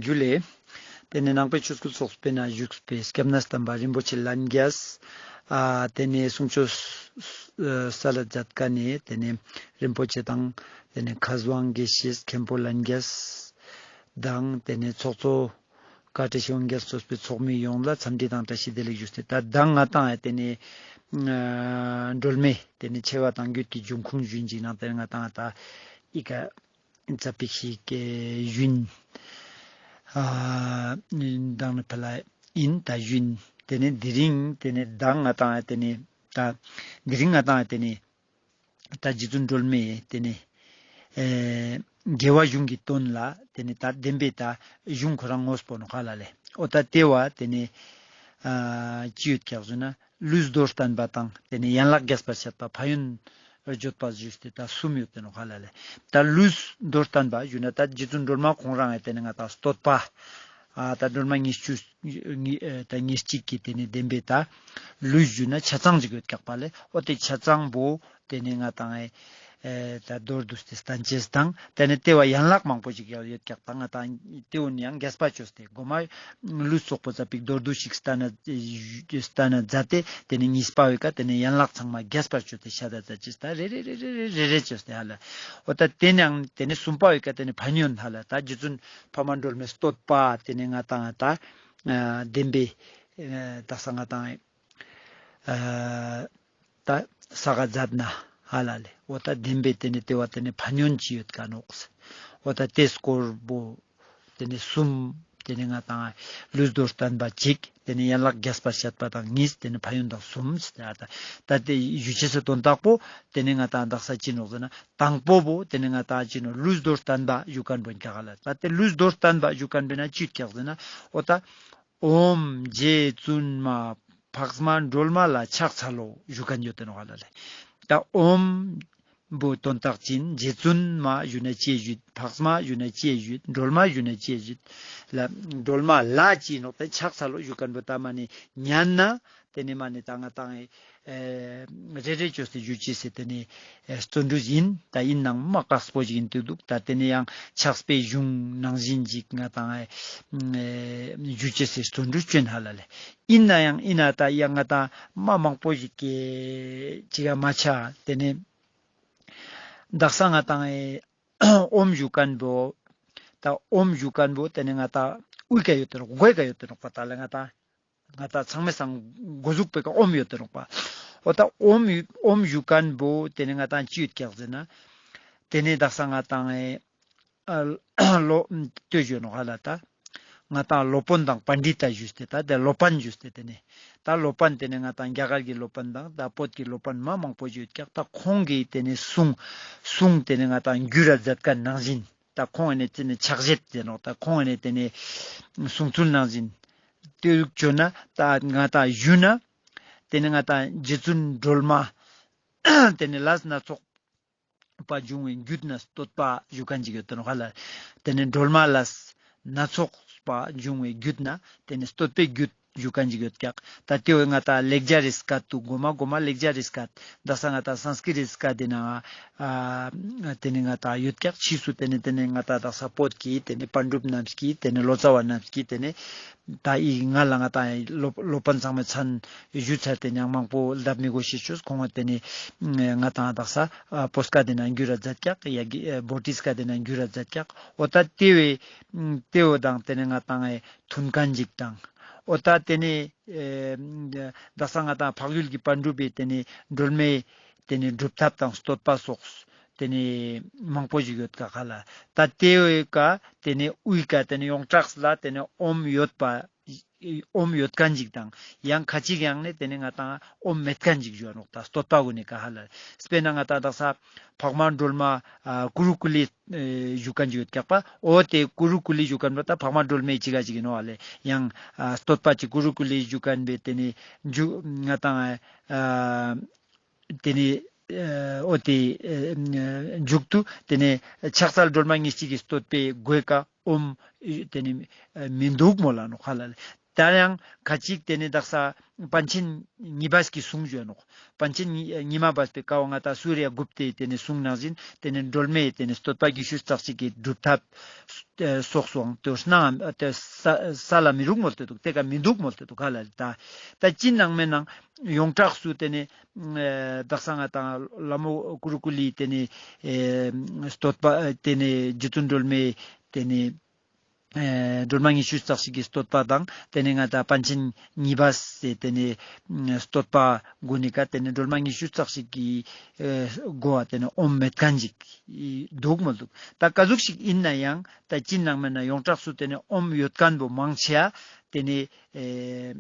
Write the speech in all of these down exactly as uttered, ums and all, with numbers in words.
ཇུ་ལེ། ཏེ་ནེ་ནང་པའི་ཆོས་སྐུལ་ཚོགས་པའི་ནང་བཞུགས་པའི་སྐྱབས་གནས་དམ་པ་རིན་པོ་ཆེ་ལྷན་རྒྱས། ཨ་ཏེ་ནེ་གསུང་ཆོས་ས་ལ་མཛད་མཁན་ནི་ཏེ་ནེ་རིན་པོ་ཆེ་དང་ཏེ་ནེ་མཁས་དབང་དགེ་བཤེས་མཁན་པོ་ལྷན་རྒྱས་དང་ཏེ་ནེ་ཚོགས་གཙོ་བཀའ་དྲིན་ཆེ་དབང་རྒྱལ་གཙོས་པའི་ཚོགས་མི་ཡོངས་ལ་འཚམས་འདྲི་དང་བཀྲ་ཤིས་བདེ་ལེགས་ཞུས་ཏེ། ད་མདང་ང་ཏང་ཏེ་ནེ་ཨ་སྒྲོལ་མའི་ཏེ་ནེ་ཆེ་བ་དང་རྒྱུད་ཀྱི་འབྱུང་ཁུངས་ཞུ་ཡིན་ཅིག་ནང་ཏེ་ནེ་ང་ཏང་ད་ཨི་ཀ་ཙ་པིག་ཞིག་ཞུ་ཡིན། ཨ་མདང་ནེ་ཕེ་ལ་ཡིན་ད་ཞུ་ཡིན། ཏེ་ནེ་དེ་རིང་ཏེ་ནེ་མདང་ང་ཏང་ཏེ་ནེ་ད་དེ་རིང་ང་ཏང་ཏེ་ནེ་ད་རྗེ་བཙུན་སྒྲོལ་མའི་ཏེ་ནེ་ཨེ་རྒྱལ་བ་གཞུང་གི་དོན་ལ་ཏེ་ནེ་ད་བདེན་པའི་ད་གཞུང་ཁོ་རང་ངོས་པོ་ནོག་ཧ་ལ་ལེ། འོ་ད་ཏེ་བ་ཏེ་ནེ་ཨ་ཅི་ཡོད་ཀྱག་ཟེར་ན་ལུས་མདོར་བསྟན་པ་དང་ཏེ་ནེ་ཡན་ལག་རྒྱས་པར་བཤད་པ་ཕན་ཡོན་བརྗོད་པ་ཞུས་ཏེ་ད་གསུམ་ཡོད་དེ་ནོག་ཧ་ལ་ལེ། ད་ལུས་མདོར་བསྟན་པ་ཞུ་ན་ད་རྗེ་བཙུན་སྒྲོལ་མ་ཁོང་རང་ངི་ཏེ་ནེ་ང་ཏང་བསྟོད་པ་ཨ་ད་སྒྲོལ་མ་ཉེར་གཅིག་ཉེར་ཨ་ད་ཉེར་གཅིག་གི་ཏེ་ནེ་བདེན་པའི་ད་ལུས་ཞུ་ན་ཆ་ཚང་ཅིག་ཡོད་ཀྱག་པ་ལེ། འོ་ཏེ་ཆ་ཚང་པོ་ཏེ་ནེ་ང་ཏང་ཨེ་ཨེ་ད་མདོར་བསྡུས་ཏེ་བསྟན་ཅེས་དང་ཏེ་ནེ་ཏེ་བ་ཡན་ལག་མང་པོ་ཞིག་ཡང་ཡོད་ཀྱག་ད་ང་ཏང་ཏེ་བོ་ནི་ཡང་རྒྱས་པ་ཅོས་ཏེ་གོ་མ་ལུས་ཙོགས་པོ་ཙ་པིག་མདོར་བསྡུས་ཤིག་བསྟན་ན་བསྟན་ན་མཛད་དེ་ཏེ་ནེ་གཉིས་པ་བོའི་ཀ་ཏེ་ནེ་ཡན་ལག་ཚང་མ་རྒྱས་པར་ཅོས་ཏེ་ཤད་ད་མཛད་ཅེས་ད་རེ་རེ་རེ་རེ་ཅོས་ཏེ་ཧ་ལ། འོ་ད་ཏེ་ནེ་ཡང་ཏེ་ནེ་གསུམ་པ་བོའི་ཀ་ཏེ་ནེ་ཕན་ཡོན་ཧ་ལ་ད་རྗེ་བཙུན་འཕགས་མ་སྒྲོལ་མའི་བསྟོད་པ་ཏེ་ནེ་ང་ཏང་ད་ཨ་བདེན་པའི་ཨ་ད་ས་ང་ཏང་ཨ་ད་ས་ག་མཛད་ན་ཧ་ལ་ལེ། འོ་ད་བདེན་པའི་ཏེ་ནེ་ཏེ་བ་ཏེ་ནེ་ཕན་ཡོན་ཅི་ཡོད་ཀ་ནོག། འོ་ད་ཏེ་སྐོར་པོ་ཏེ་ནེ་གསུམ་ཏེ་ནེ་ང་ཏང་ལུས་མདོར་བསྟན་པ་གཅིག་ཏེ་ནེ་ཡན་ལག་རྒྱས་པར་བཤད་པ་དང་གཉིས་ཏེ་ནེ་ཕན་ཡོན་དང་གསུམ་ཟེར་ཏེ་ད་ད་ཏེ་ཞུ་ཅེས་སི་དོན་དག་པོ་ཏེ་ནེ་ང་ཏང་དག་ས་ཅི་ནོག་ཟེར་ན་དང་པོ་བོ་ཏེ་ནེ་ང་ཏང་ཅི་ནོག་ལུས་མདོར་བསྟན་པ་ཞུ་མཁན་པོ་ཀྱག་ལ། ད་ཏེ་ལུས་མདོར་བསྟན་པ་ཞུ་མཁན་པོ་ན་ཅི་ཡོད་ཀྱག་ཟེར་ན་འོ་ད་ཨོཾ་རྗེ་བཙུན་མ་འཕགས་མ་སྒྲོལ་མ་ལ་ཕྱག་འཚལ་ལོ་ཞུ་མཁན་ཡོད་དེ་ནོག་ཧ་ལ་ལེ། ད་ཨོཾ་བོ་དོན་དག་ཅི་ཨིན། རྗེ་བཙུན་མ་ཞུ་ན་ཅི་ཞུ། འཕགས་མ་ཞུ་ན་ཅི་ཞུ། སྒྲོལ་མ་ཞུ་ན་ཅི་ཞུ་ལ། སྒྲོལ་མ་ལ་ཅི་ནོག་ད་ཕྱག་འཚལ་ལོ་ཞུ་མཁན་པོ་ད་མ་ནེ་ཉན་ན་ཏེ་ནེ་མ་ནེ་ད་ང་ཏང་ཨེ་རེ་རེ་ཅོས་ཏེ་ཞུ་ཅེས་སི་ཏེ་ནེ་ཨེ་བརྩོན་འགྲུས་ཨིན། ད་ཨིན་ནའང་མ་དཀགས་པོ་ཞིག་ཨིན་ཏེ་འདུག། ད་ཏེ་ནེ་ཡང་ཕྱག་དཔེ་གཞུང་ནང་བཞིན་ཅིག་ང་ཏང་ཨེ་ཞུ་ཅེས་སི་བརྩོན་འགྲུས་ཅོ་ཨིན་ཧ་ལ་ལེ། ཨིན་ནའང་ཨིན་ན་ད་ཡང་ང་ཏང་མ་མང་པོ་ཞིག་གི་ཅིག་ག་མ་ཆ་ཏེ་ནེ་དག་ས་ང་ཏང་ཨེ་ཨོཾ་ཞུ་མཁན་པོ་ད་ཨོཾ་ཞུ་མཁན་པོ་ཏེ་ནེ་ང་ཏང་དབུས་ཀ་ཡོད་དེ་ནོག། གོས་ཀ་ཡོད་དེ་ནོག་པ། ད་ལ་ང་ཏང་ང་ཏང་ཚང་མའི་སང་གོ་ཟུག་པོའི་ཀ་ཨོཾ་ཡོད་དེ་ནོག་པ། འོ་ད་ཨོཾ་ཨོཾ་ཞུ་མཁན་པོ་ཏེ་ནེ་ང་ཏང་ཅི་ཡོད་ཀྱག་ཟེར་ན་ཏེ་ནེ་དག་ས་ང་ཏང་ཨེ་ཨ་ལོ་ལྟོས་ཞུ་ནོག་ཧ་ལ། ད་ང་ཏང་སློབ་དཔོན་དང་པཎྜི་ཏ་ཞུས་ཏེ་ད་ཏེ་སློབ་དཔོན་ཞུས་ཏེ་ཏེ་ནེ་ད་སློབ་དཔོན་ཏེ་ནེ་ང་ཏང་རྒྱ་གར་གྱི་སློབ་དཔོན་དང་ད་བོད་ཀྱི་སློབ་དཔོན་མ་མང་པོ་ཞིག་ཡོད་ཀྱག། ད་ཁོང་གི་ཏེ་ནེ་གསུང་གསུང་ཏེ་ནེ་ང་ཏང་བསྒྱུར་ར་མཛད་མཁན་ནང་བཞིན་ད་ཁོང་ཨེ་ནེ་ཏེ་ནེ་ཕྱག་བཞེས་ཏེ་ནོག། ད་ཁོང་ཨེ་ནེ་ཏེ་ནེ་གསུང་ཚུལ་ནང་བཞིན་ཏེ་ཟུག་ཅོ་ན་ད་ང་ཏང་ཞུ་ན་ཏེ་ནེ་ང་ཏང་རྗེ་བཙུན་སྒྲོལ་མ་ཏེ་ནེ་ལས་སྣ་ཚོགས་པ་འབྱུང་བའི་རྒྱུད་ན་བསྟོད་པ་ཞུ་མཁན་ཅིག་ཡོད་དེ་ནོག་ཧ་ལ། ཏེ་ནེ་སྒྲོལ་མ་ལས་སྣ་ཚོགས་པ་འབྱུང་བའི་རྒྱུད་ན་ཏེ་ནེ་བསྟོད་པའི་རྒྱུད་ཞུ་མཁན་ཅིག་ཡོད་ཀྱག། ད་ཏེ་བོ་ང་ཏང་ལེགས་སྦྱར་རི་སྐད་དུ་གོ་མ་གོ་མ་ལེགས་སྦྱར་རི་སྐད་དག་ས་ང་ཏང་སཾསྐྲྀཏ་རི་སྐད་དེ་ནང་ཨ་ཏེ་ནེ་ང་ཏང་ཡོད་ཀྱག། ཕྱིས་སུ་ཏེ་ནེ་ཏེ་ནེ་ང་ཏང་དག་ས་བོད་ཀྱི་ཏེ་ནེ་པཎ་གྲུབ་རྣམས་ཀྱི་ཏེ་ནེ་ལོ་ཙཱ་བ་རྣམས་ཀྱི་ཏེ་ནེ་ད་ཨི་ང་ལ་ང་ཏང་སློབ་སློབ་དཔོན་ཚང་མའི་མཚན་ཞུ་ཚར་ཏེ་ཡང་མང་པོ་ལབ་མི་དགོས་ཤེས་ཅོས། ཁོང་ང་ཏེ་ནེ་ང་ཏང་དག་ས་ཨ་བོད་སྐད་དེ་ནང་བསྒྱུར་ར་མཛད་ཀྱག། ཡ་གི་ཨ་བོ་ཊི་སྐད་དེ་ནང་བསྒྱུར་ར་མཛད་ཀྱག། འོ་ད་ཏེ་བོའི་ཏེ་བོ་དང་ཏེ་ནེ་ང་ཏང་ཨེ་མཐུན་མཁན་ཅིག་དང་། འོ་ད་ཏེ་ནེ་ཨེ་དག་ས་ང་ཏང་འཕགས་ཡུལ་གྱི་པཎ་གྲུབ་པའི་ཏེ་ནེ་སྒྲོལ་མའི་ཏེ་ནེ་སྒྲུབ་ཐབས་དང་བསྟོད་པ་སོགས་ཏེ་ནེ་མང་པོ་ཞིག་ཡོད་ཀ་ཧ་ལ། ད་ཏེ་བོའི་ཀ་ཏེ་ནེ་དབུས་ཀ་ཏེ་ནེ་ཡོངས་གྲགས་ལ་ཏེ་ནེ་ཨོཾ་ཡོད་པ་ཨོཾ་ཡོད་མཁན་ཅིག་དང་ཡང་ཁ་ཅིག་ཡང་ནེ་ཏེ་ནེ་ང་ཏང་ཨོཾ་མེད་མཁན་ཅིག་ཞུ་བ་ནོག། ད་བསྟོད་པ་གུན་ནི་ཀ་ཧ་ལ། དཔེར་ན་ང་ཏང་དག་ས་འཕགས་མ་སྒྲོལ་མ་ཨ་ཀུ་རུ་ཀུ་ལི་ཨེ་ཞུ་མཁན་ཅིག་ཡོད་ཀྱག་པ། འོ་ཏེ་ཀུ་རུ་ཀུ་ལི་ཞུ་མཁན་པོ་ད་འཕགས་མ་སྒྲོལ་མའི་ཅིག་ག་ཅིག་ཨིན་ནོག་ཨ་ལེ། ཡང་ཨ་བསྟོད་པ་ཅིག་ཀུ་རུ་ཀུ་ལི་ཞུ་མཁན་པོའི་ཏེ་ནེ་འཇུག་ང་ཏང་ཨ་ཏེ་ནེ་ཨ་འོ་ཏེ་ཨ་མཇུག་ཏུ་ཏེ་ནེ་ཕྱག་འཚལ་སྒྲོལ་མ་ཉེར་གཅིག་གི་བསྟོད་པའི་གོས་ཀ་ཨོཾ་ཏེ་ནེ་ཨ་མི་འདུག་མོལ་ལ་ནོག་ཧ་ལ་ལེ། ད་ཡང་ཁ་ཅིག་དེ་ནེ་དག་ས་པཎ་ཆེན་ཉི་སྦས་ཀྱི་གསུང་ཞུ་ནོག། པཎ་ཆེན་ཉི་ཉི་མ་སྦས་པའི་ཀ་བོ་ང་ཏང་སུ་རི་ཡ་གུཔྟའི་དེ་ནེ་གསུང་ནང་བཞིན་དེ་ནེ་སྒྲོལ་མའི་དེ་ནེ་བསྟོད་པ་ཉི་ཤུ་རྩ་གཅིག་གི་སྒྲུབ་ཐབས་སོགས་སོང་དུ་སྣང་དེ་ས་ས་ལ་མི་རུག་མོལ་ཏེ་འདུག། དེ་ཀ་མི་འདུག་མོལ་ཏེ་འདུག་ག་ལ་ལེ། ད་ད་ཅི་ནང་མེད་ནང་ཡོངས་གྲགས་སུ་དེ་ནེ་ཨ་དག་ས་ང་ཏང་ལྷ་མོ་ཀུ་རུ་ཀུ་ལིའི་དེ་ནེ་ཨེ་བསྟོད་པ་དེ་ནེ་རྗེ་བཙུན་སྒྲོལ་མའི་དེ་ནེ་ཨེ་སྒྲོལ་མ་ཉི་ཤུ་རྩ་གཅིག་གི་བསྟོད་པ་དང་དེ་ནེ་ང་ཏང་པཎ་ཆེན་ཉི་སྦས་སི་དེ་ནེ་ཨ་བསྟོད་པ་གུན་ནི་ཀ་དེ་ནེ་སྒྲོལ་མ་ཉི་ཤུ་རྩ་གཅིག་གི་ཨེ་གོ་བ་དེ་ནེ་ཨོམ་མེད་ཁན་ཅིག་འདུག་མོལ་འདུག། ད་ཀ་ཟུག་ཞིག་ཡིན་ན་ཡང་ད་ཅི་ནང་མེད་ན་ཡོངས་གྲགས་སུ་དེ་ནེ་ཨོམ་ཡོད་ཁན་བོ་མང་ཆེ་བ་དེ་ནེ་ཨེ་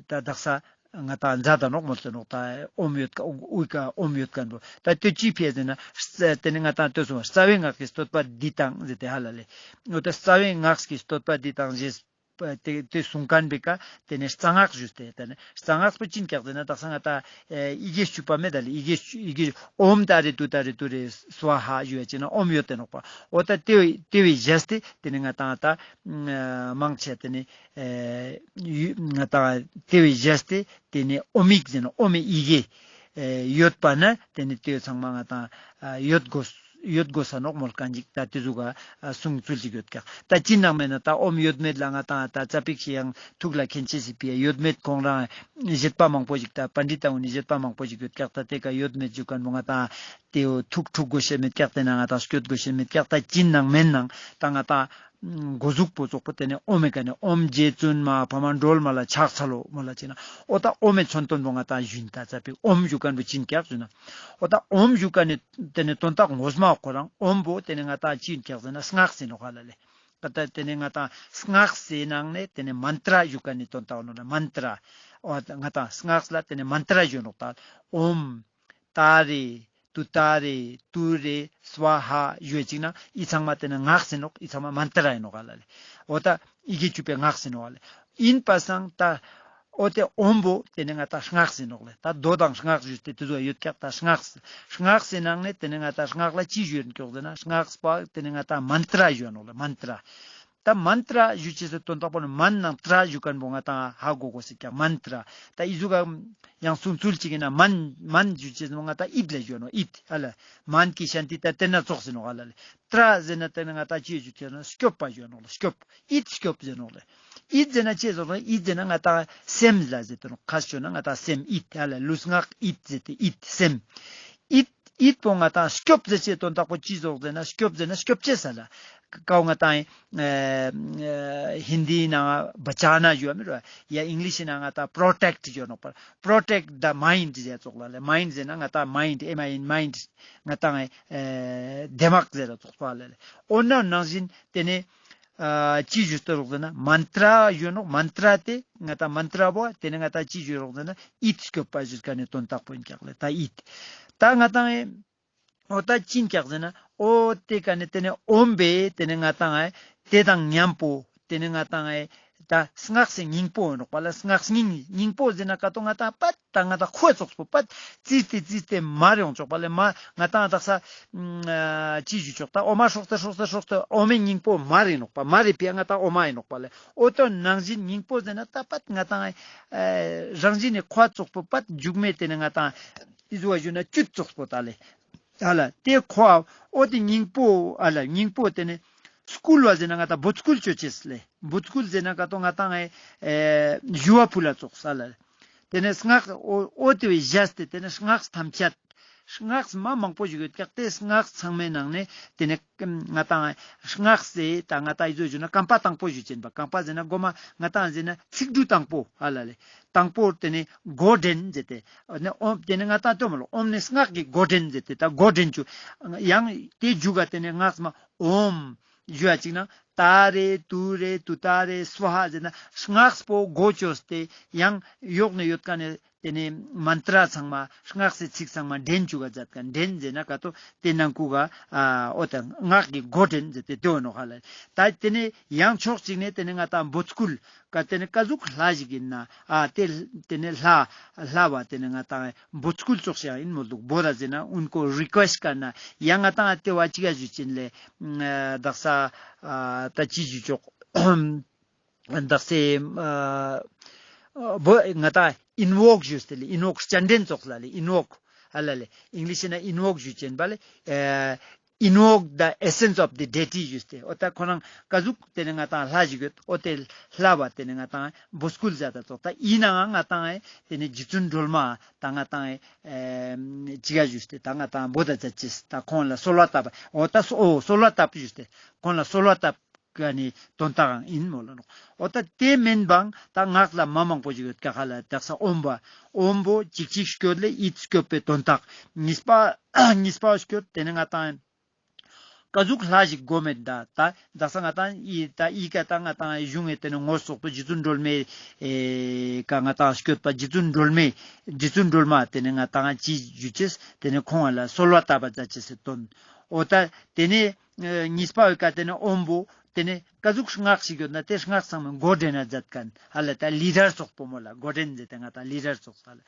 ད་དག་ས་ང་ཏང་མཛད་ད་ནོག་མོལ་ཏེ་ནོག། ད་ཨོམ་ཡོད་ཀ་དབུས་ཀ་ཨོམ་ཡོད་ཁན་བོ། ད་དེ་ཅི་ཕི་ཟེར་ན་རྩ་དེ་ནེ་ང་ཏང་ལྟོས་སོང་བ་རྩ་བའི་སྔགས་ཀྱི་བསྟོད་པ་འདི་དང་ཟེར་ཏེ་ཧ་ལ་ལེ། འོ་ད་རྩ་བའི་སྔགས་ཀྱི་བསྟོད་པ་འདི་དང་ཞེས་དེ་དེ་གསུང་ཁན་བོའི་ཀ་དེ་ནེ་རྩ་སྔགས་ཞུས་ཏེ་དེ་ནེ་རྩ་སྔགས་པོ་ཅི་ཡིན་ཀྱག་ཟེར་ན་དག་ས་ང་ཏང་ཨེ་ཡི་གེ་བཅུ་པ་མེད་ད་ལེ། ཡི་གེ་བཅུ་ཡི་གེ་ཨོཾ་ཏཱ་རེ་ཏུཏྟཱ་རེ་ཏུ་རེ་སྭཱ་ཧཱ་ཞུ་བ་ཅིག་ན་ཨོཾ་ཡོད་དེ་ནོག་པ། འོ་ད་དེ་བོ་དེ་བོ་བཞག་སྟེ་དེ་ནེ་ང་ཏང་ད་མང་ཆེ་དེ་ནེ་ཨེ་ཡུ་ང་ཏང་དེ་བོ་བཞག་སྟེ་དེ་ནེ་ཨོ་མིག་ཟེར་ན་ཨོ་མའི་ཡི་གེ་ཨེ་ཡོད་པ་ན་དེ་ནེ་དེ་ཚང་མ་ང་ཏང་ཨ་ཡོད་དགོས་ཡོད་དགོས་ས་ནོག་མོལ་ཁན་ཅིག། ད་དེ་ཟུག་ག་ཨ་གསུང་ཚུལ་ཅིག་ཡོད་ཀྱག། ད་ཅི་ནང་མེད་ན་ད་ཨོམ་ཡོད་མེད་ལ་ང་ཏང་ད་ཙ་པིག་ཞིག་ཡང་ཐུགས་ལ་མཁྱེན་ཅེས་སི་ཕི་ཡ་ཡོད་མེད་ཁོང་རང་བཞེད་པ་མང་པོ་ཞིག་ད་པཎྜི་ཏ་གུན་ནི་བཞེད་པ་མང་པོ་ཞིག་ཡོད་ཀྱག། ད་དེ་ཀ་ཡོད་མེད་ཞུ་ཁན་བོ་ང་ཏང་དེ་བོ་ཐུགས་འཁྲུག་དགོས་ཤེས་མེད་ཀྱག། དེ་ན་ང་ཏང་སྐྱོད་དགོས་ཤེས་མེད་ཀྱག། ད་ཅི་ནང་མེད་ནང་ད་ང་ཏང་གོ་ཟུག་པོ་ཙོགས་པོ་དེ་ནེ་ཨོ་མའི་ཀ་ནེ་ཨོཾ་རྗེ་བཙུན་མ་འཕགས་མ་སྒྲོལ་མ་ལ་ཕྱག་འཚལ་ལོ་མོལ་ལ་ཅིག་ན་འོ་ད་ཨོ་མའི་མཚོན་དོན་བོ་ང་ཏང་ཞུ་ཡིན། ད་ཙ་པིག་ཨོམ་ཞུ་ཁན་བོ་ཅི་ཡིན་ཀྱག་ཟེར་ན་འོ་ད་ཨོམ་ཞུ་ཁན་ནི་དེ་ནེ་དོན་དག་ངོ་མ་ཁོ་རང་ཨོམ་བོ་དེ་ནེ་ང་ཏང་ཅི་ཡིན་ཀྱག་ཟེར་ན་སྔགས་ཟེར་ནོག་ཧ་ལ་ལེ། ད་དེ་ནེ་ང་ཏང་སྔགས་ཟེར་ནང་ནེ་དེ་ནེ་མན་ཏྲ་ཞུ་ཁན་ནི་དོན་དག་ནོག་ལེ། མན་ཏྲ། འོ་ད་ང་ཏང་སྔགས་ལ་དེ་ནེ་མན་ཏྲ་ཞུ་ནོག། ད་ཨོཾ་ཏཱ་རེ་ཏུཏྟཱ་རེ་ཏུ་རེ་སྭཱ་ཧཱ་ཞུ་ཅིག་ན་འི་ཚང་མ་དེ་ནེ་སྔགས་ཟེར་ནོག། འི་ཚང་མ་མན་ཏྲ་ཡིན་ནོག་ཧ་ལ་ལེ། འོ་ད་ཡི་གེ་བཅུ་པའི་སྔགས་ཟེར་ནོག་ཧ་ལ་ལེ། ཡིན་པ་སང་ད་འོ་དེ་ཨོམ་བོ་དེ་ནེ་ང་ཏང་སྔགས་ཟེར་ནོག་ལེ། ད་མདོ་དང་སྔགས་ཞུས་ཏེ་དེ་ཚོ་ཡོད་ཀྱག། ད་སྔགས་སྔགས་ཟེར་ནང་ནེ་དེ་ནེ་ང་ཏང་སྔགས་ལ་ཅི་ཞུ་ཡིན་ཀྱོག་ཟེར་ན་སྔགས་པ་དེ་ནེ་ང་ཏང་མན་ཏྲ་ཞུ་ནོག་ལེ། མན་ཏྲ། ད་མན་ཏྲ་ཞུ་ཅེས་སི་དོན་དག་པོ་ནི་མན་ནང་ཏྲ་ཞུ་ཁན་བོ་ང་ཏང་ཧ་གོ་གོས་ཤེས་ཀྱག། མན་ཏྲ། ད་འི་ཟུག་ག་ཡང་གསུང་ཚུལ་ཅིག་ཡིན་ན་མན་མན་ཞུ་ཅེས་སི་ང་ཏང་ཨིད་ལ་ཞུ་ནོག། ཨིད་ཧ་ལ། མན་ཀི་ཤཱན་ཏི་ད་དེ་ན་ཙོགས་ཟེར་ནོག་ཧ་ལ་ལེ། ཏྲ་ཟེར་ན་དེ་ནེ་ང་ཏང་ཅི་ཞུ་ཅེས་ན་སྐྱོབ་པ་ཞུ་ནོག་ལེ། སྐྱོབ། ཨིད་སྐྱོབ་ཟེར་ནོག་ལེ། ཨིད་ཟེར་ན་ཅི་ཟེར་ནོག། ཨིད་ཟེར་ན་ང་ཏང་སེམས་ལ་ཟེར་ཏེ་ནོག། ཁ་ཤོ་ན་ང་ཏང་སེམས་ཨིད་ཧ་ལ་ལུས་ངག་ཨིད་ཟེར་ཏེ་ཨིད་སེམས། ཨིད་ཨིད་པོ་ང་ཏང་སྐྱོབ་ཟེར་ཅེས་དོན་དག་པོ་ཅི་ཟོག་ཟེར་ན་སྐྱོབ་ཟེར་ན་སྐྱོབ་ཅེས་ས་ལ། ཀའོ་ང་ཏང་ཨེ་ཧིན་དིའི་ནང་བ་ཅ་ན་ཞུ་བ་མི་རུ་ཡ་ཨིང་ལིཤ་ནང་ང་ཏང་པྲོ་ཊེཀྚ་ཞུ་ནོག་པ། པྲོ་ཊེཀྚ་ད་མའིནྚ་ཟེར་ཙོགས་ལ་ལེ། མའིནྚ་ཟེར་ན་ང་ཏང་མའིནྚ་ཨེམ་ཨའི་ཨེན་མའིནྚ་ང་ཏང་ཨེ་དེ་མག་ཟེར་ཙོགས་པ་ལ་ལེ། འོ་ན་ནང་བཞིན་དེ་ནེ་ཨ་ཅི་ཞུ་སྟེ་རོགས་ཟེར་ན་མན་ཏྲ་ཞུ་ནོག། མན་ཏྲ་དེ་ང་ཏང་མན་ཏྲ་བོ་དེ་ནེ་ང་ཏང་ཅི་ཞུ་རོགས་ཟེར་ན་ཨིད་སྐྱོབ་པ་ཞུ་ཁན་ནི་དོན་དག་པོ་ཡིན་ཀྱག་ལེ། ད་ཨིད་ད་ང་ཏང་ཨེ་འོ་ད་ཅི་ཡིན་ཀྱག་ཟེར་ན་འོ་དེ་ཀ་ནེ་དེ་ནེ་ཨོམ་བེ་དེ་ནེ་ང་ཏང་ཨེ་དེ་དང་མཉམ་པོ་དེ་ནེ་ང་ཏང་ཨེ་ད་སྔགས་སི་སྙིང་པོ་ཡིན་ནོག་པ་ལེ། སྔགས་སྙིང་སྙིང་པོ་ཟེར་ན་ཀ་ཏོ་ང་ཏང་པད་ད་ང་ཏང་ཁོ་ཙོགས་པོ་པད་ཙིར་ཏེ་ཙིར་ཏེ་མར་ཡོང་ཆོག་པ་ལེ། མ་ང་ཏང་དག་ས་ཨ་ཅི་ཞུ་ཆོག། ད་འོ་མ་ཧྲོགས་ཏེ་ཧྲོགས་ཏེ་ཧྲོགས་ཏེ་འོ་མའི་སྙིང་པོ་མར་ཡིན་ནོག་པ། མར་རི་ཕི་ཡ་ང་ཏང་འོ་མ་ཡིན་ནོག་པ་ལེ། འོ་དོ་ནང་བཞིན་སྙིང་པོ་ཟེར་ན་ད་པད་ང་ཏང་ཨ་རང་བཞིན་ནི་ཁོ་ཙོགས་པོ་པད་མཇུག་མེད་དེ་ནེ་ང་ཏང་ཨི་ཟུ་བ་ཞུ་ན་བཅུད་ཙོགས་པོ་ད་ལེ། ཨ་ལ་དེ་ཁོ་འོ་དེ་སྙིང་པོ་ཨ་ལ་སྙིང་པོ་དེ་ནེ་སྐུལ་བ་ཟེར་ན་ང་ཏང་འབོད་སྐུལ་ཅོ་ཅེས་ལེ། འབོད་སྐུལ་ཟེར་ན་ཀ་ཏོ་ང་ཏང་ཨེ་ཨེ་ཞུ་བ་ཕུལ་ལ་ཙོགས་ས་ལ། དེ་ནེ་སྔགས་འོ་འོ་དེ་བས་བཞག་སྟེ་དེ་ནེ་སྔགས་ཐམས་ཅད་སྔགས་མ་མང་པོ་ཞིག་ཡོད་ཀྱག། དེ་སྔགས་ཚང་མའི་ནང་ནེ་དེ་ནེ་ང་ཏང་སྔགས་ཟེར་ད་ང་ཏང་ཨི་ཟུ་ཞུ་ན་རྐང་པ་དང་པོ་ཞུ་ཅེན་པ། རྐང་པ་ཟེར་ན་གོ་མ་ང་ཏང་ཟེར་ན་ཚིག་འབྲུ་དང་པོ་ཨ་ལ་ལེ། དང་པོ་དེ་ནེ་མགོ་འདྲེན་ཟེར་ཏེ། ཨ་ནེ་ཨོམ་དེ་ནེ་ང་ཏང་ཏོ་མ་ལོ་ཨོམ་ནེ་སྔགས་ཀྱི་མགོ་འདྲེན་ཟེར་ཏེ་ད་མགོ་འདྲེན་ཅུ། ཡང་དེ་མཇུག་ག་དེ་ནེ་སྔགས་མ་ཨོམ་ཞུ་བ་ཅིག་ན་ཏཱ་རེ་ཏུ་རེ་ཏུཏྟཱ་རེ་སྭཱ་ཧཱ་ཟེར་ན་སྔགས་པོ་མགོ་ཅོས་ཏེ་ཡང་ཡོག་ནེ་ཡོད་ཁན་ནི་དེ་ནེ་མན་ཏྲ་ཚང་མ་སྔགས་སི་ཚིག་ཚང་མ་འདྲེན་ཅུག་ག་མཛད་ཁན། འདྲེན་ཟེར་ན་ཀ་ཏོ་དེ་ནང་ཁུག་ག་ཨ་འོ་ད་སྔགས་ཀྱི་མགོ་འདྲེན་ཟེར་ཏེ་དེ་བོ་ནོག་ཧ་ལ། ད་དེ་ནེ་ཡང་ཕྱོགས་གཅིག་ནེ་དེ་ནེ་ང་ཏང་འབོད་སྐུལ་ཀ་དེ་ནེ་ཀ་ཟུག་ལྷ་ཞིག་ཡིན་ན་ཨ་དེ་དེ་ནེ་ལྷ་ལྷ་བ་དེ་ནེ་ང་ཏང་འབོད་སྐུལ་ཙོགས་ཤིག་ཡང་ཡིན་མོལ་འདུག། འབོད་ཟེར་ན་ཨུན་ཀོ་རི་ཀུ་ཨེསྟ་ཀར་ན་ཡང་ང་ཏང་དེ་བ་ཅིག་ག་ཞུ་ཅེན་ལེ། ཨ་དག་ས་ཨ་ད་ཅི་ཞུ་ཆོག། དག་ས་ཨ་བོ་ང་ཏང་ཨིན་ཝོག་ཞུས་ཏེ་ལེ། ཨིན་ཝོག་སྤྱན་འདྲེན་ཙོགས་ལ་ལེ། ཨིན་ཝོག་ཧ་ལ་ལེ། ཨིང་ལིཤ་ན་ཨིན་ཝོག་ཞུ་ཅན་པ་ལེ། ཨ་ཨིན་ཝོག་the essence of the deity ཞུས་ཏེ། འོ་ད་ཁོ་རང་ཀ་ཟུག་དེ་ནེ་ང་ཏང་ལྷ་ཞིག་ཡོད། འོ་དེ་ལྷ་བ་དེ་ནེ་ང་ཏང་འབོད་སྐུལ་མཛད་ད་ཙོགས། ད་ཨིན་ནའང་ང་ཏང་དེ་ནེ་རྗེ་བཙུན་སྒྲོལ་མ་ད་ང་ཏང་ཨེ་ཅི་ག་ཞུས་ཏེ་ད་ང་ཏང་འབོད་ད་མཛད་ཅེས། ད་ཁོང་ལ་གསོལ་བ་བཏབ། འོ་ད་གསོ་འོ་གསོལ་བ་བཏབ་ཞུས་ཏེ་ཁོང་ལ་གསོལ་བ་བཏབ་ཀ་ནི་དོན་དག་ཨིན་མོལ་ལ་ནོག། འོ་ད་དེ་མེན་པའང་ད་སྔགས་ལ་མ་མང་པོ་ཞིག་ཡོད་ཀྱག་ཧ་ལ། དག་ས་ཨོམ་བོ་ཨོམ་བོ་ཅིག་ཅིག་སྐྱོད་ལེ་ཡིད་སྐྱོབ་པའི་དོན་དག། གཉིས་པ་གཉིས་པ་སྐྱོད་དེ་ནེ་ང་ཏང་ཀ་ཟུག་ལྷ་ཞིག་དགོས་མེད་ད། ད་དག་ས་ང་ཏང་ཨི་ད་ཨི་ཀ་ད་ང་ཏང་གཞུང་ངི་དེ་ནེ་ངོ་སོག་པོ་རྗེ་བཙུན་སྒྲོལ་མའི་ཨེ་ཀ་ང་ཏང་སྐྱོད་པ་རྗེ་བཙུན་སྒྲོལ་མའི་རྗེ་བཙུན་སྒྲོལ་མ་དེ་ནེ་ང་ཏང་ཅི་ཞུ་ཅེས་དེ་ནེ་ཁོང་ལ་གསོལ་བ་བཏབ་པ་མཛད་ཅེས་སི་དོན། འོ་ད་དེ་ནེ་ཨ་གཉིས་པ་བོའི་ཀ་དེ་ནེ་ཨོམ་བོ་དེ་ནེ་ཀ་ཟུག་སྔགས་ཤིག་ཡོད་ན་དེ་སྔགས་ཚང་མ་འགོ་འདྲེན་ན་མཛད་མཁན་ཧ་ལ། ད་ལི་ཌར་ཙོགས་པོ་མོལ་ལ། འགོ་འདྲེན་མཛད་དེ་ང་ཏང་ལི་ཌར་ཙོགས་ཧ་ལ།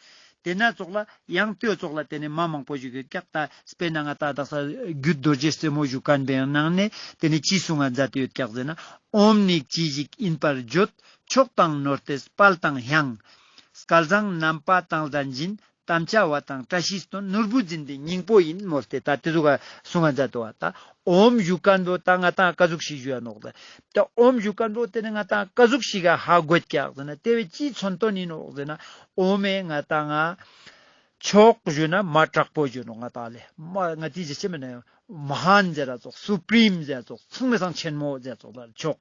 དེ་ན་ཙོགས་ལ་ཡང་དེ་ཙོགས་ལ་དེ་ནེ་མ་མང་པོ་ཞིག་ཡོད་ཀྱག། ད་དཔེར་ན་ང་ཏང་དག་ས་རྒྱུད་རྡོ་རྗེ་རྩེ་མོ་ཞུ་མཁན་པའི་ནང་ནེ་དེ་ནེ་ཅི་གསུང་ང་མཛད་དེ་ཡོད་ཀྱག་ཟེར་ན། ཨོམ་ནི་ཅི་ཞིག་ཡིན་པར་བརྗོད། མཆོག་དང་ནོར་སྟེར་དཔལ་དང་གཡང་། སྐལ་བཟང་རྣམ་པ་དང་ལྡན་ཅིང་། དམ་བཅའ་བ་དང་བཀྲ་ཤིས་དོན། ནོར་བུ་འཛིན་པའི་སྙིང་པོ་ཡིན་མོལ་ཏེ་ད་དེ་ཟུག་ག་གསུང་ང་མཛད་དོ་བ། ད་ཨོམ་ཞུ་མཁན་པོ་ད་ང་ཏང་ཀ་ཟུག་ཞིག་ཞུ་ཡ་ནོག། ད་ད་ཨོམ་ཞུ་མཁན་པོ་དེ་ནེ་ང་ཏང་ཀ་ཟུག་ཞིག་ག་ཧ་གོ་ཀྱག་ཟེར་ན་དེ་བོའི་ཅི་མཚོན་དོན་ཡིན་ནོག་ཟེར་ན། ཨོམ་མེ་ང་ཏང་ང་མཆོག་ཞུ་ན་མ་དྲག་པོ་ཞུ་ནོག། ང་ཏང་ལེ་མ་ང་ཏི་ཇི་ཆེ་མེ་ན་མ་ཧཱན་ཟེར་ར་ཙོགས། སུ་པྲིམ་ཟེར་ར་ཙོགས། ཚང་མའི་སང་ཆེན་མོ་ཟེར་ར་ཙོགས་ལ་མཆོག།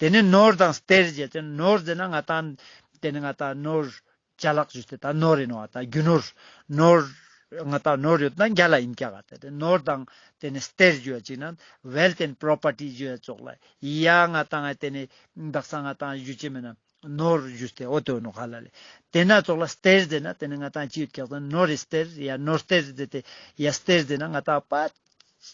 དེ་ནེ་ནོར་དང་སྟེར་ཟེར་ཏེ་ནོར་ཟེར་ན་ང་ཏང་དེ་ནེ་ང་ཏང་ནོར་ཅ་ལག་ཞུས་ཏེ་ད་ནོར་ཡིན་ནོག། ད་རྒྱུ་ནོར་ནོར་ང་ཏང་ནོར་ཡོད་ན་རྒྱལ་ལ་ཡིན་ཀྱག། ད་དེ་ནོར་དང་དེ་ནེ་སྟེར་ཞུ་བ་ཅིག་ན་ཝེལཐ་ཨེན་པྲོ་པར་ཊི་ཞུ་བ་ཙོགས་ལ་ཡ་ང་ཏང་ང་དེ་ནེ་དག་ས་ང་ཏང་ཞུ་ཅེས་མེད་ན་ནོར་ཞུས་ཏེ་འོ་དོ་ནོག་ཧ་ལ་ལེ། དེ་ན་ཙོགས་ལ་སྟེར་ཟེར་ན་དེ་ནེ་ང་ཏང་ཅི་ཡོད་ཀྱག་ཟེར་ན་ནོར་རི་སྟེར་ཡ་ནོར་སྟེར་ཟེར་ཏེ་ཡ་སྟེར་ཟེར་ན་ང་ཏང་པ་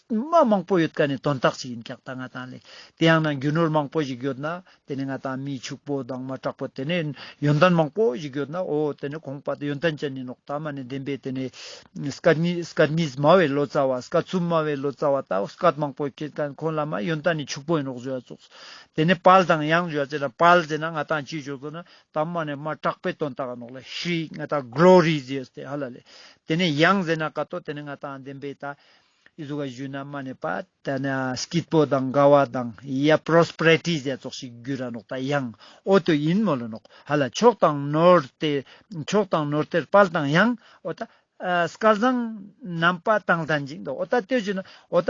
མ་མང་པོ་ཡོད་མཁན་ནི་དོན་དག་ཅིག་ཡིན་ཀྱག་ད་ང་ཏང་ལེ། དེ་ཡང་ན་རྒྱུ་ནོར་མང་པོ་ཞིག་ཡོད་ན་དེ་ནེ་ང་ཏང་མི་ཕྱུག་པོ་དང་མ་དྲག་པོ་དེ་ནེ་ཡོན་ཏན་མང་པོ་ཞིག་ཡོད་ན་འོ་དེ་ནེ་ཁོང་པ་དེ་ཡོན་ཏན་ཅན་ཡིན་ནོག། ད་མ་ནེ་བདེན་པའི་དེ་ནེ་སྐད་གཉིས་སྐད་གཉིས་སྨྲ་བའི་ལོ་ཙཱ་བ། སྐད་གསུམ་སྨྲ་བའི་ལོ་ཙཱ་བ། ད་སྐད་མང་པོ་ཁྱེད་མཁན་ཁོང་ལ་མ་ཡོན་ཏན་ནི་ཕྱུག་པོ་ཡིན་ནོག་ཞུ་བ་ཙོགས། དེ་ནེ་དཔལ་དང་གཡང་ཞུ་བ་ཅེ་ན་དཔལ་ཟེར་ན་ང་ཏང་ཅི་ཞུ་ཟེར་ན་ད་མ་ནེ་མ་དྲག་པོའི་དོན་དག་ནོག་ལེ། ཤྲི་ང་ཏང་གློ་རི་ཟེར་ཏེ་ཧ་ལ་ལེ། དེ་ནེ་གཡང་ཟེར་ན་ཀ་ཏོ་དེ་ནེ་ང་ཏང་བདེན་པའི་ད་ཨི་ཟུག་ག་ཞུས་ན་མ་ནེ་པ་ད་ན་སྐྱིད་པོ་དང་དགའ་བ་དང་ཡ་པྲོ་སྤེ་རི་ཊི་ཟེར་ཙོགས་ཤིག་གྱུར་ར་ནོག། ད་གཡང་འོ་དོ་ཡིན་མོལ་ལ་ནོག་ཧ་ལ། མཆོག་དང་ནོར་སྟེར་མཆོག་དང་ནོར་སྟེར་དཔལ་དང་གཡང་། འོ་ད་ཨ་སྐལ་བཟང་རྣམ་པ་དང་ལྡན་ཅིང་འདུག། འོ་ད་དེ་ཞུས་ན་འོ་ད་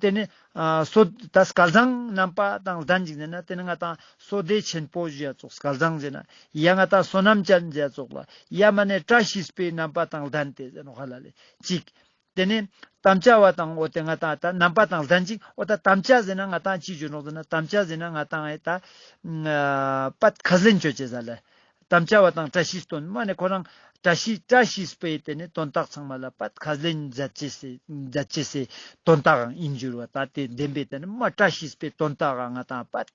དེ་ནེ་ཨ་སོ་ད་སྐལ་བཟང་རྣམ་པ་དང་ལྡན་ཅིང་ཟེར་ན་དེ་ནེ་ང་ཏང་བསོད་བདེ་ཆེན་པོ་ཞུ་ཡ་ཙོགས་སྐལ་བཟང་ཟེར་ན་ཡ་ང་ཏང་བསོད་ནམས་ཅན་ཟེར་ཡ་ཙོགས་ལ་ཡ་མ་ནེ་བཀྲ་ཤིས་པའི་རྣམ་པ་དང་ལྡན་ཏེ་ཟེར་ནོག་ཧ་ལ་ལེ་ཅིག། དེ་ནེ་དམ་བཅའ་བ་དང་འོ་དེ་ང་ཏང་ད་རྣམ་པ་དང་ལྡན་ཅིང་། འོ་ད་དམ་བཅའ་ཟེར་ན་ང་ཏང་ཅི་ཞུ་ནོག་ཟེར་ན་དམ་བཅའ་ཟེར་ན་ང་ཏང་ཨེ་ད་ཨ་པད་ཁས་ལེན་ཅོ་ཅེས་ཟ་ལེ། དམ་བཅའ་བ་དང་བཀྲ་ཤིས་དོན། མ་ནེ་ཁོ་རང་བཀྲ་ཤིས་བཀྲ་ཤིས་པའི་དེ་ནེ་དོན་དག་ཚང་མ་ལ་པད་ཁས་ལེན་མཛད་ཅེས་སི་མཛད་ཅེས་སི་དོན་དག་ཡིན་འགྱུར་བ། ད་དེ་བདེན་པའི་དེ་ནེ་མ་བཀྲ་ཤིས་པའི་དོན་དག་ང་ཏང་པད་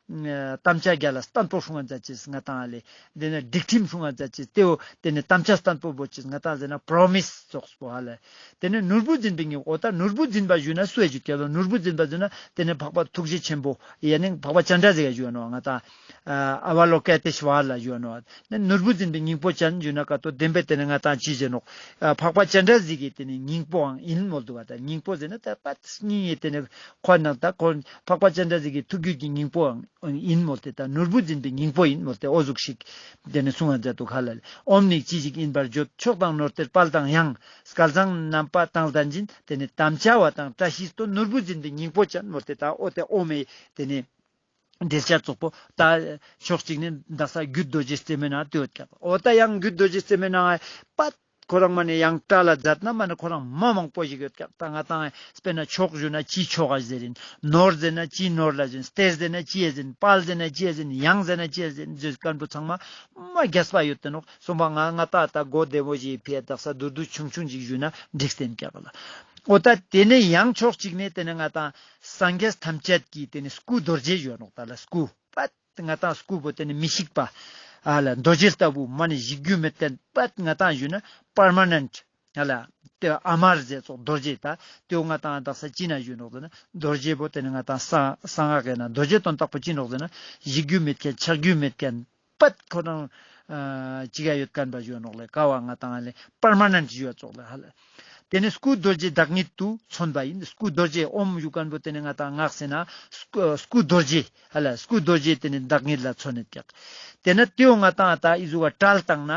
དམ་བཅའ་རྒྱ་ལ་བརྟན་པོ་སྲུང་བ་མཛད་ཅེས་ང་ཏང་ལེ། དེ་ནེ་སྒྲིག་ཁྲིམས་སྲུང་བ་མཛད་ཅེས་དེའོ་དེ་ནེ་དམ་བཅའ་བརྟན་པོ་བོར་ཅེས་ང་ཏང་ཟེར་ན་པྲོ་མིས་ཙོགས་པོ་ཧ་ལ། དེ་ནེ་ནོར་བུ་འཛིན་པའི་སྙིང་པོ། འོ་ད་ནོར་བུ་འཛིན་པ་ཞུ་ན་སུ་ཡ་ཞུ་ཀྱག་ལོ། ནོར་བུ་འཛིན་པ་ཞུ་ན་དེ་ནེ་འཕགས་པ་ཐུགས་རྗེ་ཆེན་པོ་ཡ་ནི་འཕགས་པ་སྤྱན་རས་གཟིགས་ཡ་ཞུ་ནོག་ང་ཏང་ཨ་ཨ་བ་ལོ་ཀི་ཏེ་ཤྭ་ར་ལ་ཞུ་ནོག། ནོར་བུ་འཛིན་པའི་སྙིང་པོ་ཅན་ཞུ་ན་ཀ་ཏོ་བདེན་པའི་དེ་ནེ་ང་ཏང་ཅི་ཟེར་ནོག། ཨ་འཕགས་པ་སྤྱན་རས་གཟིགས་ཀྱི་དེ་ནེ་སྙིང་པོའང་ཡིན་མོལ་འདུག་བ། ད་སྙིང་པོ་ཟེར་ན་ད་པད་སྙིང་ཡི་དེ་ནེ་ཁོ་ན་ད་ཁོ་འཕགས་པ་སྤྱན་རས་གཟིགས་ཀྱི་ཐུགས་རྒྱུད་ཀྱི་སྙིང་པོའང་ཡིན་མོལ་ཏེ་ད་ནོར་བུ་འཛིན་པའི་སྙིང་པོ་ཡིན་མོལ་ཏེ་འོ་ཟུག་ཤིག་དེ་ནེ་གསུང་བ་མཛད་འདུག་ཧ་ལ་ལེ། ཨོམ་ནི་ཅི་ཞིག་ཡིན་པར་བརྗོད། མཆོག་དང་ནོར་སྟེར་དཔལ་དང་གཡང་། སྐལ་བཟང་རྣམ་པ་དང་ལྡན་ཅིང་། དེ་ནེ་དམ་བཅའ་བ་དང་བཀྲ་ཤིས་དོན། ནོར་བུ་འཛིན་པའི་སྙིང་པོ་ཅན་མོལ་ཏེ་ད་འོ་དེ་ཨོམ་མེ་དེ་ནེ་འགྲེལ་བཤད་ཙོགས་པོ་ད་ཕྱོགས་གཅིག་ནེ་དག་ས་རྒྱུད་རྡོ་རྗེ་རྩེ་མོའི་ནང་དེ་ཡོད་ཀྱག། འོ་ད་ཡང་རྒྱུད་རྡོ་རྗེ་རྩེ་མོའི་ནང་པད་ཁོ་རང་མ་ནེ་ཡང་བཀྲལ་ལ་མཛད་ན་མ་ནེ་ཁོ་རང་མ་མང་པོ་ཞིག་ཡོད་ཀྱག། ད་ང་ཏང་དཔེར་ན་མཆོག་ཞུ་ན་ཅི་མཆོག་ག་ཟེར་ཡིན། ནོར་ཟེར་ན་ཅི་ནོར་ལ་ཟེར་ཡིན། སྟེར་ཟེར་ན་ཅི་ཡ་ཟེར་ཡིན། དཔལ་ཟེར་ན་ཅི་ཡ་ཟེར་ཡིན། གཡང་ཟེར་ན་ཅི་ཡ་ཟེར་ཡིན་ཟེར་མཁན་པོ་ཚང་མ་མ་རྒྱས་པ་ཡོད་དེ་ནོག། སོང་པ་ང་ང་ཏང་ད་གོ་བདེ་མོ་ཞིག་ཕི་ཡ་དག་ས་བསྡུས་བསྡུས་ཆུང་ཆུང་ཞིག་ཞུ་ན་འགྲིག་སྟེ་ཡིན་ཀྱག་ལ། འོ་ད་དེ་ནེ་ཡང་ཕྱོགས་གཅིག་ནེ་དེ་ནེ་ང་ཏང་སངས་རྒྱས་ཐམས་ཅད་ཀྱི་དེ་ནེ་སྐུ་རྡོ་རྗེ་ཞུ་ནོག། ད་ལ་སྐུ་པད་ང་ཏང་སྐུ་བོ་དེ་ནེ་མི་ཤིགས་པ་ཨ་ལ་རྡོ་རྗེ་ལྟ་བུ་མ་ནེ་བཞུགས་རྒྱུ་མེད་དེ་པད་ང་ཏང་ཞུ་ན་པར་མ་ནེན་ཊ་ཨ་ལ་ ཏེ་ཨ་མར་ཟེར་ཙོགས་རྡོ་རྗེ། ད་ཏེའོ་ང་ཏང་དག་ས་ཅི་ན་ཞུ་ནོག་ཟེར་ན་རྡོ་རྗེ་བོ་ཏེ་ནེ་ང་ཏང་གསང་སྔགས་ཀྱི་ནང་རྡོ་རྗེ་དོན་དག་པོ་ཅི་ནོག་ཟེར་ན་ཞིག་རྒྱུ་མེད་ཁན་ཆགས་རྒྱུ་མེད་ཁན་པད་ཁོ་རང་ཨ་ཅིག་ག་ཡོད་ཁན་པ་ཞུ་ནོག་ལེ། ཀ་བོ་ང་ཏང་ལེ་པར་མ་ནེན་ཊ་ཞུ་ཙོགས་ལེ་ཧ་ལ། ཏེ་ནེ་སྐུ་རྡོ་རྗེ་བདག་ཉིད་དུ་མཚོན་པ་ཡིན། སྐུ་རྡོ་རྗེ་ཨོམ་ཞུ་ཁན་པོ་ཏེ་ནེ་ང་ཏང་སྔགས་ཟེར་ན་སྐུ་སྐུ་རྡོ་རྗེ་ཧ་ལ་སྐུ་རྡོ་རྗེ་ཏེ་ནེ་བདག་ཉིད་ལ་མཚོན་ནེད་ཀྱག། ཏེ་ནེ་ཏེའོ་ང་ཏང་ད་ཨི་ཟུག་ག་བྲལ་བཏང་ན་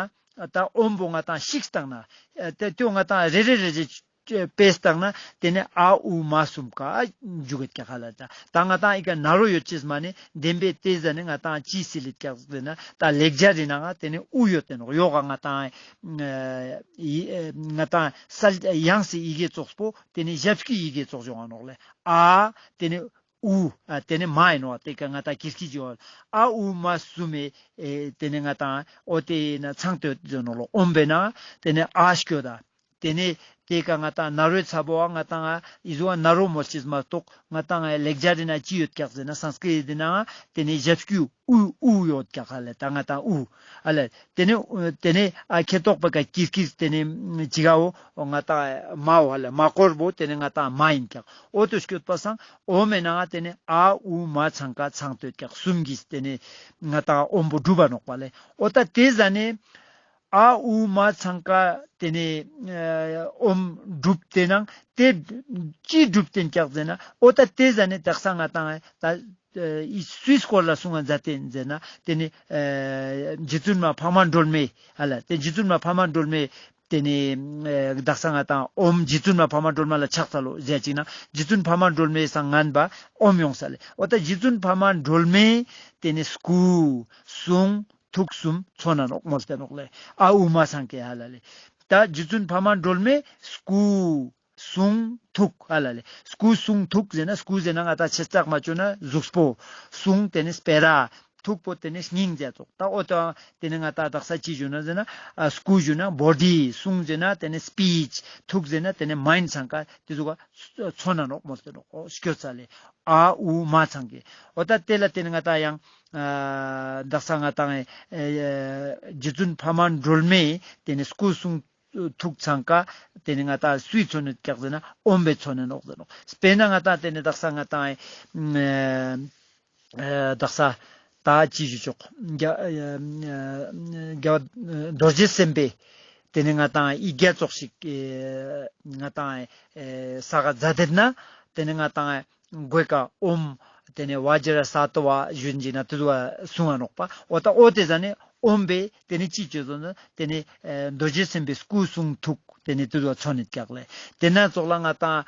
ད་ཨོམ་བོ་ང་ཏང་ཤིགས་བཏང་ན་ཨ་ཏེ་ཏེའོ་ང་ཏང་རེ་རེ་རེ་རེ་པེས་བཏང་ན་ཏེ་ནེ་ཨ་ཨུ་མ་གསུམ་ཀ་འཇུག་གེད་ཀྱག་ཧ་ལ། ད་ད་ང་ཏང་ཨི་ཀ་ན་རོ་ཡོད་ཅེས་མ་ནེ་བདེན་པའི་ཏེ་ཟ་ནེ་ང་ཏང་ཅི་སིལ་ལེད་ཀྱག་ཟེར་ན་ད་ལེགས་སྦྱར་རི་ནང་ང་ཏེ་ནེ་ཨུ་ཡོད་དེ་ནོག། ཡོག་ག་ང་ཏང་ཨ་ཡི་ཨ་ང་ཏང་སལ་དབྱངས་སི་ཡི་གེ་ཙོགས་པོ་ཏེ་ནེ་ཞབས་ཀྱུའི་ཡི་གེ་ཙོགས་ཡོང་ང་ནོག་ལེ། ཨ་ཏེ་ནེ་ཨུ་ཨ་ཏེ་ནེ་མ་ཡིན་ནོག། ཏེ་ཀ་ང་ཏང་ཀིར་ཀིར་ཅོ་ཨ་ཨུ་མ་གསུམ་མེ་ཨེ་ཏེ་ནེ་ང་ཏང་ཨོ་ཏེ་ན་ཚང་ཏོ་ཟེར་ནོག་ལོ། ཨོམ་བེ་ན་ཏེ་ནེ་ཨ་སྐྱོད་ད། ཏེ་ནེ་ཏེ་ཀ་ང་ཏང་ན་རོའི་ཚབ་བོ་ང་ཏང་ཨི་ཟུག་ན་རོ་མོལ་ཅེས་མ་གཏོགས་ང་ཏང་ལེགས་སྦྱར་རི་ན་ཅི་ཡོད་ཀྱག་ཟེར་ན་སཾསྐྲྀཏ་རི་ན་ཏེ་ནེ་ཞབས་ཀྱུ་ཨུ་ཨུ་ཡོད་ཀྱག་ཧ་ལ། ད་ང་ཏང་ཨུ་ཧ་ལ། ཏེ་ནེ་ཏེ་ནེ་ཨ་ཁེ་ཏོག་པ་ཀ་ཀིར་ཀིར་ཏེ་ནེ་ཅི་ག་བོ་ང་ཏང་མ་བོ་ཧ་ལ་མ་སྐོར་བོ་ཏེ་ནེ་ང་ཏང་མ་ཡིན་ཀྱག། ཨོ་ཏོ་སྐྱོད་པ་སང་ཨོ་མེ་ན་ཏེ་ནེ་ཨ་ཨུ་མ་ཚང་ཀ་ཚང་ཏོ་ཡོད་ཀྱག། གསུམ་གྱིས་ཏེ་ནེ་ང་ཏང་ཨོམ་བོ་གྲུབ་པ་ནོག་པ་ལེ། ཨོ་ད་ཏེ་ཟ་ནེ་ཨ་ཨུ་མ་ཚང་ཀ་ཏེ་ནེ་ཨ་ཨོམ་གྲུབ་ཏེ་ནང་ཏེ་ཅི་གྲུབ་ཏེན་ཀྱག་ཟེར་ན་ཨོ་ད་ཏེ་ཟ་ནེ་དག་ས་ང་ཏང་ད་ཨི་སུའི་སྐོར་ལ་གསུང་ང་མཛད་དེ་ཟེར་ན་ཏེ་ནེ་ཨ་རྗེ་བཙུན་མ་འཕགས་མ་སྒྲོལ་མའི་ཧ་ལ་ཏེ་རྗེ་བཙུན་མ་འཕགས་མ་སྒྲོལ་མའི་ཏེ་ནེ་ཨ་དག་ས་ང་ཏང་ཨོམ་རྗེ་བཙུན་མ་འཕགས་མ་སྒྲོལ་མ་ལ་ཕྱག་འཚལ་ལོ་ཟེར་ཅིག་ན་རྗེ་བཙུན་འཕགས་མ་སྒྲོལ་མའི་སང་ངན་པ་ཨོམ་ཡོང་ས་ལེ། ཨོ་ད་རྗེ་བཙུན་འཕགས་མ་སྒྲོལ་མའི་ཏེ་ནེ་སྐུ་གསུང་ཐུགས་གསུམ་མཚོན་ན་ནོག་མོལ་ཏེ་ནོག་ལེ། ཨ་ཨུ་མ་ཚང་ཀེ་ཧ་ལ་ལེ། ད་རྗེ་བཙུན་འཕགས་མ་སྒྲོལ་མའི་སྐུ་གསུང་ཐུགས་ཧ་ལ་ལེ། སྐུ་གསུང་ཐུགས་ཟེར་ན་སྐུ་ཟེར་ན་ང་ཏང་ཆེ་ཙག་མ་ཅོ་ན་གཟུགས་པོ། གསུང་ཏེ་ནེ་སྤེ་ར། ཐུགས་པོ་ཏེ་ནེ་སྙིང་རྗེ་ཙོགས། ད་ཨོ་ད་ཏེ་ནེ་ང་ཏང་དག་ས་ཅི་ཞུ་ན་ཟེར་ན་ཨ་སྐུ་ཞུ་ན་བོ་ཌི། གསུང་ཟེར་ན་ཏེ་ནེ་སི་པིཆ། ཐུགས་ཟེར་ན་ཏེ་ནེ་མའིན་ཌ་ཚང་ཀ་ཏེ་ཟུག་ག་མཚོན་ན་ནོག་མོལ་ཏེ་ནོག། ཨོ་སྐྱོད་ས་ལེ། ཨ་ཨུ་མ་ཚང་ཀེ། ཨོ་ད་ཏེ་ལ་ཏེ་ནེ་ང་ཏང་ཡང་ཨ་དག་ས་ང་ཏང་ཨེ་ཨེ་རྗེ་བཙུན་འཕགས་མ་སྒྲོལ་མའི་ཏེ་ནེ་སྐུ་གསུང་ཐུགས་ཚང་ཀ་ཏེ་ནེ་ང་ཏང་སུའི་མཚོན་ནེད་ཀྱག་ཟེར་ན་ཨོམ་བེ་མཚོན་ནེ་ནོག་ཟེར་ནོག། སྤེར་ན་ང་ཏང་ཏེ་ནེ་དག་ས་ང་ཏང་ཨེ་ཨེ་དག་ས་ད་ཅི་ཞུ་ཆོག། རྒྱ་ཨེ་ཨེ་རྒྱལ་བ་རྡོ་རྗེ་སེམས་དཔའི་ཏེ་ནེ་ང་ཏང་ཡིག་བརྒྱ་ཙོགས་ཤིག་ཨེ་ང་ཏང་ཨེ་ས་ག་མཛད་དེད་ན་ཏེ་ནེ་ང་ཏང་གོས་ཀ་ཨོམ་ཏེ་ནེ་བཛྲ་སཏྭ་ཞུ་ཅིག་ན་ཏེ་ཟུག་གསུང་ང་ནོག་པ། ཨོ་ད་ཨོ་ཏེ་ཟ་ནེ་ཨོམ་བེ་ཏེ་ནེ་ཅི་ཅོ་ཟོ་ན་ཏེ་ནེ་ཨེ་རྡོ་རྗེ་སེམས་དཔའི་སྐུ་གསུང་ཐུགས་ཏེ་ནེ་ཏེ་ཟུག་མཚོན་ནེད་ཀྱག་ལེ། ཏེ་ན་ཙོགས་ལ་ང་ཏང་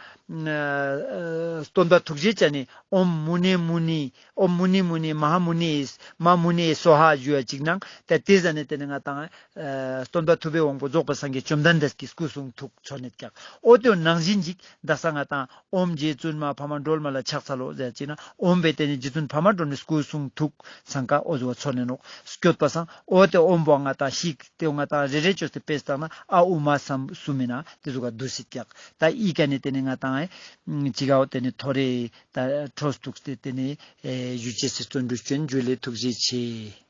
ཨ་སྟོན་པ་ཐུགས་རྗེ་ཅན་ནི་ཨོམ་མུ་ནེ་མུ་ནེ་ཨོམ་མུ་ནེ་མུ་ནེ་མ་ཧཱ་མུ་ནེ་མ་མུ་ནེ་སྭཱ་ཧཱ་ཞུ་བ་ཅིག་ནང་ཏེ་ཏེ་ཟ་ནེ་ཏེ་ནེ་ང་ཏང་ཨ་སྟོན་པ་ཐུབ་པའི་དབང་པོ་རྫོགས་པའི་སངས་རྒྱས་བཅོམ་ལྡན་འདས་ཀྱི་སྐུ་གསུང་ཐུགས་མཚོན་ནེད་ཀྱག། ཨོ་ཏེ་ནང་བཞིན་ཅིག་དག་ས་ང་ཏང་ཨོམ་རྗེ་བཙུན་མ་འཕགས་མ་སྒྲོལ་མ་ལ་ཕྱག་འཚལ་ལོ་ཟེར་ཅིག་ན་ཨོམ་བེ་ཏེ་ནེ་རྗེ་བཙུན་འཕགས་མ་སྒྲོལ་མའི་སྐུ་གསུང་ཐུགས་ཚང་ཀ་ཨོ་ཟུག་མཚོན་ནེ་ནོག། སྐྱོད་པ་སང་ཨོ་ཏེ་ཨོམ་བོ་ང་ཏང་ཤིག་ཏེ་ང་ཏང་རེ་རེ་ཅོས་ཏེ་པེས་བཏང་ན་ཨ་ཨུ་མ་གསུམ་མེ་ན་ཏེ་ཟུག་ག་དུས་སི་ཀྱག། ད་ཨི་ཀ་ནེ་ཏེ་ནེ་ང་ཏང་ཨེ་ཅི་གའོ་ཏེ་ནེ་ཐོ་རེ་ད་འཕྲོ་བཏུགས་ཏེ་ཏེ་ནེ་ཨེ་ཞུ་ཅེས་སི་བརྩོན་འགྲུས་ཅོ་ཨིན། ཇུ་ལེ། ཐུགས་རྗེ་ཆེ།